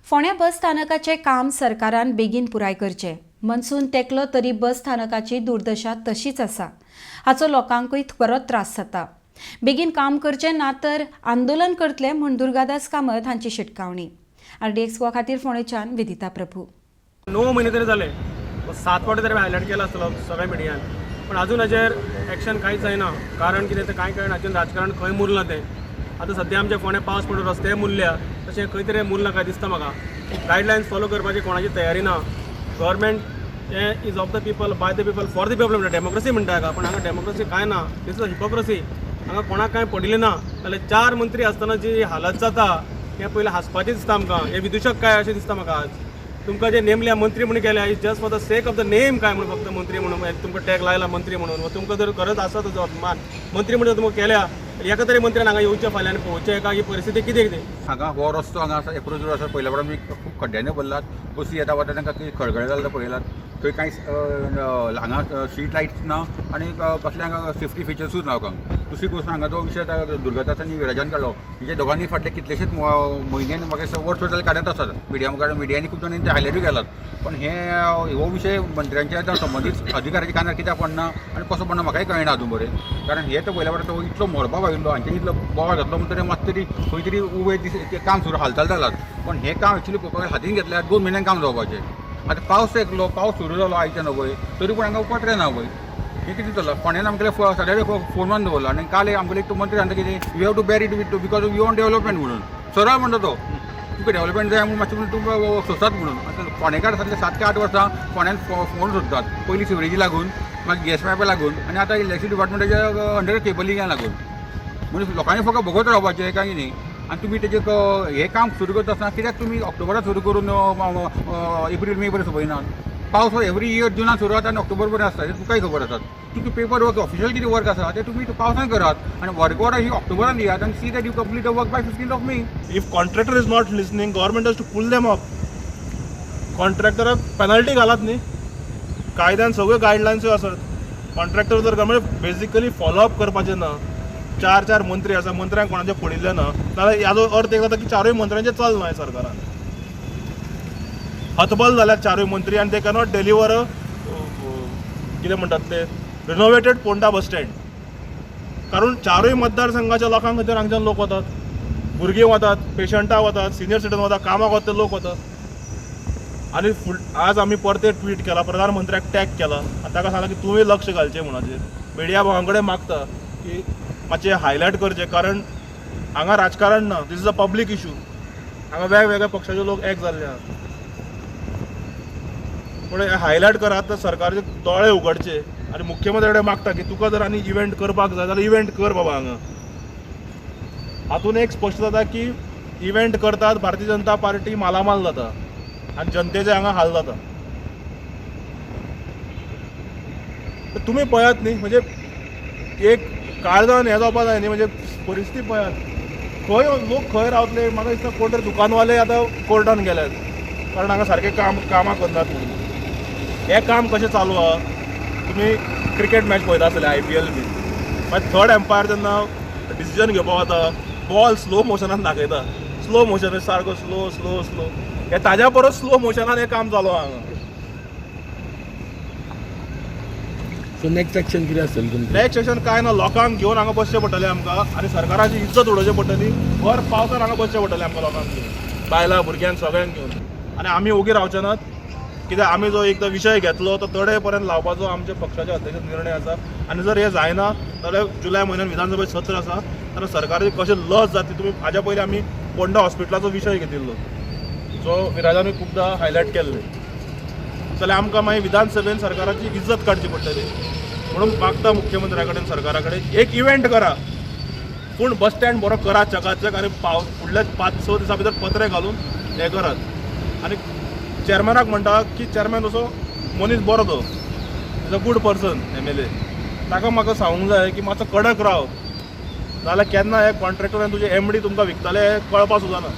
फोंड्या बस स्थानकाचें काम सरकारान बेगीन पुराय करचें. मनसून तेंकलो तरी बस स्थानकाची दुर्दशा तशीच आसा. हाचो लोकांकूय बरोच त्रास जाता. बेगीन काम करचें ना तर आंदोलन करतले म्हूण दुर्गादास कामत हांची शिटकावणी. आरडीएक्स गोवा खातीर फोंडेच्यान विदिता प्रभू. 9 म्हयने तरी जाले, सात फावटी तरी हायलायट केला आसतलो सगळ्या मिडियान, पण अजून हाजेर एक्शन कांयच जायना. कारण कितें तें कांय कळना. अजून राजकारण खंय मुरलां तें. आतां सद्या आमच्या फोंड्या पावस पडून रस्ते मुरल्या, तशें खंय तरी मुरलां काय दिसता म्हाका. गायडलायन्स फॉलो करपाची कोणाची तयारी ना. गव्हर्मेंट हें is of the people, by the people, for the people म्हणटा, डेमोक्रेसी म्हणटा हाका, पण हांगा डेमोक्रेसी कांय ना. This is hypocrisy. हांगा कोणाक कांय पडिल्लें ना. जाल्यार चार मंत्री आसतना जी हालत जाता, हें पयलीं हांसपाचें दिसता आमकां. हें विदुशक काय अशें दिसता म्हाका. आज तुमकां जे नेमल्या मंत्री म्हणून केल्या, is just for the sake of the name काय म्हणून, फक्त मंत्री म्हणून तुमकां टॅग लायला मंत्री म्हणून. वा तुमकां जर गरज आसा ताजो अभिमान मंत्री म्हणून तुमकां केल्या, एका तरी मंत्र्यान हांगा येवचें फाल्यां आनी पळोवचें काय ही परिस्थिती कितें कितें. हांगा हो रस्तो हांगा आसा, एप्रोच रोड आसा, पयल्या बरोबर आमी खूब खड्ड्यांनी भरलात. बसी येता वता तांकां ती खळखळ जाता पळयलात. थंय कांयच हांगा स्ट्रीट लायट्स ना आनी कसले हांगा सेफ्टी फिचर्सूच ना लोकांक. दुसरी गोश्ट, हांगा जो विशय आतां दुर्गादास आनी विराजान काडलो, म्हणजे दोगांनी फाटले कितलेशेच म्हयने आनी म्हाका दिसता वर्स जालें काडत आसात मिडिया मुखार. मिडियांनी खूब जाणांनी ते हायलायटूय केलात. पण हे हो विशय मंत्र्यांच्या जावं संबंदीत अधिकाऱ्याच्या कानार कित्याक पडना आनी कसो पडना, म्हाकाय कळना अजून बरें. कारण हे तर पयल्या बरें तो इतलो मरपा आयिल्लो, हांच्यानी इतलो बोवाळ घातलो म्हणटकीर मात तरी खंय तरी उबे दीस तें काम सुरू हालचाल जालात. पण हें काम एक्चुली पळोवपाक गेल्यार हातीन घेतल्यार 2 म्हयन्यान काम जावपाचें. आतां पावस येतलो, पावस सुरू जालो आयच्यान वय, तरी पूण हांगा पत्रे ना वय. हें कितें चल्लां? फोंड्यान आमगेले सगळे फोन मारून दवरला आनी काल एक आमगेले एक मंत्री सांगता कितें, "You have to bear it with because you want development" म्हणून. सरळ म्हणटा तो, तुका डेव्हलपमेंट जाय म्हणून मातशें म्हणून तुमकां सोंसात म्हणून. आतां फोंडेकार फाटले 7 ते 8 वर्सां फोंड्यान फोंड सोदतात. पयलीं सिवरेजी लागून, मागीर गॅस पायपा लागून आनी आतां इलेक्ट्रिसिटी डिपार्टमेंटाच्या अंडर केबलिंगा लागून. म्हणजे लोकांनी फक्त भोगत रावपाचें काय न्ही? आनी तुमी तेजे हें काम सुरू करता आसतना कित्याक तुमी ऑक्टोबरात सुरू करून एप्रील मे पर्यंत सोंपयनात? पावस हो एवरी इयर जुनान सुरू जाता आनी ऑक्टोबर पर्यंत आसता, हें तुकाय खबर आसा. तुमचें पेपर वर्क, ऑफिशियल कितें वर्क आसा तें तुमी पावसान करात आनी वर्क ऑर्डर ही ऑक्टोबरान दियात आनी see that you complete the work by 15 of May. If contractor is not listening, government has to pull them up. कॉन्ट्रॅक्टराक penalty घालात न्ही. कायद्यान सगळ्यो गायडलायन्सूय आसात. कॉन्ट्रॅक्टर जर म्हणजे बेसिकली फॉलोअप करपाचें ना. चार चार मंत्री आसा, मंत्र्यांक कोणाचें पडिल्लें ना. नाल्यार हाजो अर्थ एक जाता की चारूय मंत्र्यांचें चलना सरकारान. हतबल जाल्यात चारूय मंत्री आनी ते कॅनॉट डिलिव्हर, कितें म्हणटात ते, रिनोवेटेड पोंडा बस स्टँड. कारण चारूय मतदारसंघाच्या लोकांक खातीर हांगच्यान लोक वतात, भुरगीं वतात, पेशंटां वतात, सिनियर सिटीजन वतात, कामाक वता ते लोक वतात. आनी फुड आज आमी परते ट्वीट केला, प्रधानमंत्र्याक टॅग केला आनी ताका सांगलां की तुवें लक्ष घालचें म्हणून हाजेर. मिडिया भावां कडेन मागता की मातशें हायलायट करचें, कारण हांगा राजकारण ना. This is a public issue. हांगा वेगवेगळ्या पक्षाचे लोक एक जाल्ले आहा. पूण हें हायलायट करात तर सरकारचे दोळे उगडचे. आनी मुख्यमंत्री कडेन मागता की तुका जर आनी इव्हेंट करपाक जाय जाल्यार इव्हेंट कर बाबा हांगा. हातून एक स्पश्ट जाता की इव्हेंट करतात, भारतीय जनता पार्टी मालामाल जाता आनी जनतेचे हांगा हाल जाता. तर तुमी पळयात न्ही, म्हणजे एक काळजान हें जावपा जाय न्ही. म्हणजे परिस्थिती पळयात, खंय लोक खंय रावतले? म्हाका दिसता कोण तरी दुकानवाले आतां कोर्टान गेल्यात, कारण हांगा सारकें काम कामां करनात म्हणून. हें काम कशें चालू आहा? तुमी क्रिकेट मॅच पळयता आसतले, आयपीएल बीन. मागीर थर्ड एम्पायर जेन्ना डिसिजन घेवपाक वता, बॉल स्लो मोशनान दाखयता. स्लो मोशन, सारको स्लो स्लो स्लो. हे ताज्या परस स्लो मोशनान हें काम चालू आहा हांगा. सो नेक्स्ट एक्शन कितें आसतलें तुमचें? नेक्स्ट एक्शन काय ना, लोकांक घेवन हांगा बसचें पडटलें आमकां आनी सरकाराची इज्जत उडोवची पडटली. भर पावसान हांगा बसचें पडटलें आमकां, लोकांक घेवन, बायलां भुरग्यांक सगळ्यांक घेवन. आनी आमी ओगी रावचे नात, कित्याक आमी जो एकदां विशय घेतलो तो तडे पर्यंत लावपाचो आमच्या पक्षाच्या अध्यक्ष निर्णय आसा. आनी जर हें जायना जाल्यार जुलय म्हयन्यान विधानसभेत सत्र आसा, जाल्यार सरकाराची कशें लज जातली तुमी. हाज्या पयलीं आमी पोंडा हॉस्पिटलाचो विशय घेतिल्लो, जो विराजानूय खुबदां हायलायट केल्ले. जाल्यार आमकां मागीर विधानसभेन सरकाराची इज्जत काडची पडटली. म्हणून मागता मुख्यमंत्र्या कडेन, सरकारा कडेन, एक इव्हेंट करा, पूण बस स्टँड बरो करा चकाचक आनी पावस फुडल्या 5-6 दिसां भितर पत्रे घालून हें करात. आनी चॅरमॅनाक म्हणटा की चॅरमॅन तसो मनीस बरो, तो is a good person, MLA. ताका म्हाका सांगूंक जाय की मातसो कडक राव, नाजाल्यार केन्ना हे कॉन्ट्रॅक्टर आनी तुजे एमडी तुमकां विकतले हें कळपा सुद्दां ना.